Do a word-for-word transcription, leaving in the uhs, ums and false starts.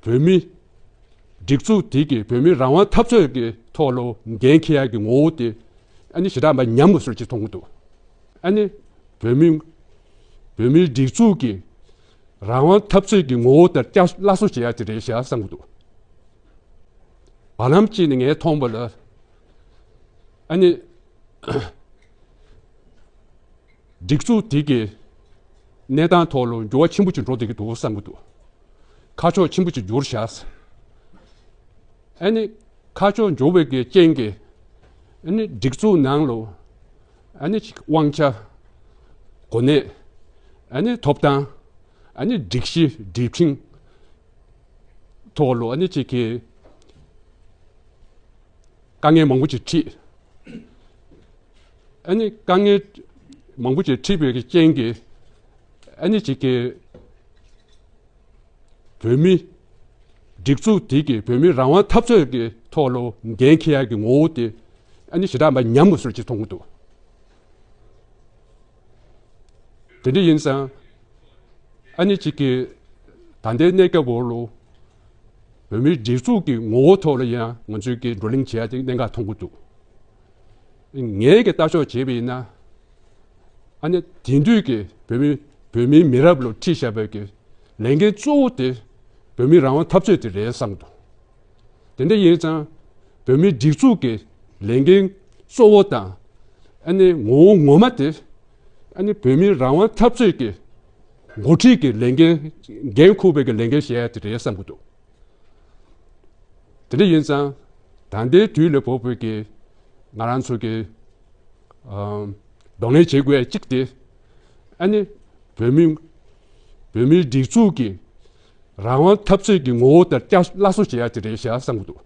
བོད་མི་སྒྲིག་འཛུགས་དེ་གིས་བོད་མི་རང་དབང་འཐབ་རྩོད་ཀྱི་ཐོག་ལ་འགན་འཁྱེར་ཡག་གི་ངོ་བོ་དེ་ཨ་ནི་ཞེ་དྲག་མ་ཉམས་པ་བཟོ་ཅིག་མཐོང་གི་འདུག་ཨ་ནི་བོད་མི་བོད་མིའི་སྒྲིག་འཛུགས་ཀྱི་རང་དབང་འཐབ་རྩོད་ཀྱི་ངོ་བོ་དེ་བསྐྱར་སླར་གསོ་བྱེད་ཡག་དེ་རེད་ཤག་བསམ་གྱི་འདུག་བར་ལམ་གཅིག་ནས་ངས་མཐོང་བ་ལ་ཨ་ནི་སྒྲིག་འཛུགས་དེ་གི་གནས་སྟངས་ཐོག་ལ་འགྱུར་བ་ཆེན་པོ་ཅིག་འགྲོ་བསྡད་ཀྱི་འདུག་བསམ་གྱི་འདུག་ཁ་ཕྱོགས་ཆེན་པོ་ཅིག་འགྱུར་ཤག་ཨ་ནི་ཁ་ཕྱོགས་འགྱུར་བའི་གི་རྐྱེན་གྱིས་ཨ་ནི་སྒྲིག་འཛུགས་ནང་ལ་ཨ་ནི་ཅིག་དབང་ཆ། གོ་གནས། ཨ་ནི་ཐོབ་ཐང་། ཨ་ནི་སྒྲིག་གཞི་སྒྲིག་ཁྲིམས་ཐོག་ལ་ཨ་ནི་ཅིག་གི་དཀའ་ངལ་མང་པོ་ཅིག་འཁྲིད། ཨ་ནི་དཀའ་ངལ་མང་པོ་ཅིག་འཁྲིད་པའི་གི་རྐྱེན་གྱིས་ཨ་ནི་ཅིག་གི་བོད་མི་སྒྲིག་འཛུགས་དེ་གིས་བོད་མི་རང་དབང་འཐབ་རྩོད་ཀྱི་ཐོག་ལ་འགན་འཁྱེར་ཡག་གི་ངོ་བོ་དེ་ཨ་ནི་ཞེ་དྲག་མ་ཉམས་པ་བཟོ་ཅིག་མཐོང་གི་འདུག་དེ་འདྲ་ཡིན་ཙང་ཨ་ནི་ཅིག་གི་ད་ལྟའི་གནས་སྐབས་འོག་ལ་བོད་མིའི་སྒྲིག་འཛུགས་ཀྱི་ངོ་བོ་ཐོག་ལ་ཡང་ང་ཚོས་ཀྱི་བགྲོ་གླེང་བྱེད་ཡ་དེ་གནད་འགག་མཐོང་གི་འདུག་ངའི་གི་ལྟ་ཕྱོགས་བྱས་པ་ཡིན་ན་ཨ་ནི་དེང་དུས་ཀྱི་བོད་མི་བོད་མིའི་མི་རབས་ལ་ཁྲིད་བཞག་པའི་གི་ལས་འགན་གཙོ་བོ་དེ་བོད་མིའི་རང་དབང་འཐབ་རྩོད་དེ་རེད་བསམ་གི་འདུག་དེ་འདྲ་ཡིན་ཙང་བོད་མིའི་སྒྲིག་འཛུགས་ཀྱི་ལས་འགན་གཙོ་བོ་དང་ཨ་ནི་ངོ་བོ་ངོ་མ་དེ་ཨ་ནི་བོད་མིའི་རང་དབང་འཐབ་རྩོད་ཀྱི་འགོ་ཁྲིད་ཀྱི་ལས་འགན་འགན་འཁུར་བའི་གི་ལས་འགན་བཞེས་ཡ་དེ་རེད་བསམ་གྱི་འདུག་དེ་འདྲ་ཡིན་ཙང་ད་ལྟའི་དུས་ལ་བབ་པའི་གི་ང་རང་ཚོ་གི་ཨམ་གདོང་ལེན་བྱེད་དགོས་ཡ་གཅིག་དེ་ཨ་ནི་བོད་མི་བོད་མིའི་སྒྲིག་འཛུགས་ཀྱི་རང་དབང་འཐབ་རྩོད་ཀྱི་ངོ་བོ་དེ་བསྐྱར་སླར་གསོ་བྱེད་ཡ་དེ་རེད་ཤག་བསམ་གྱི་འདུག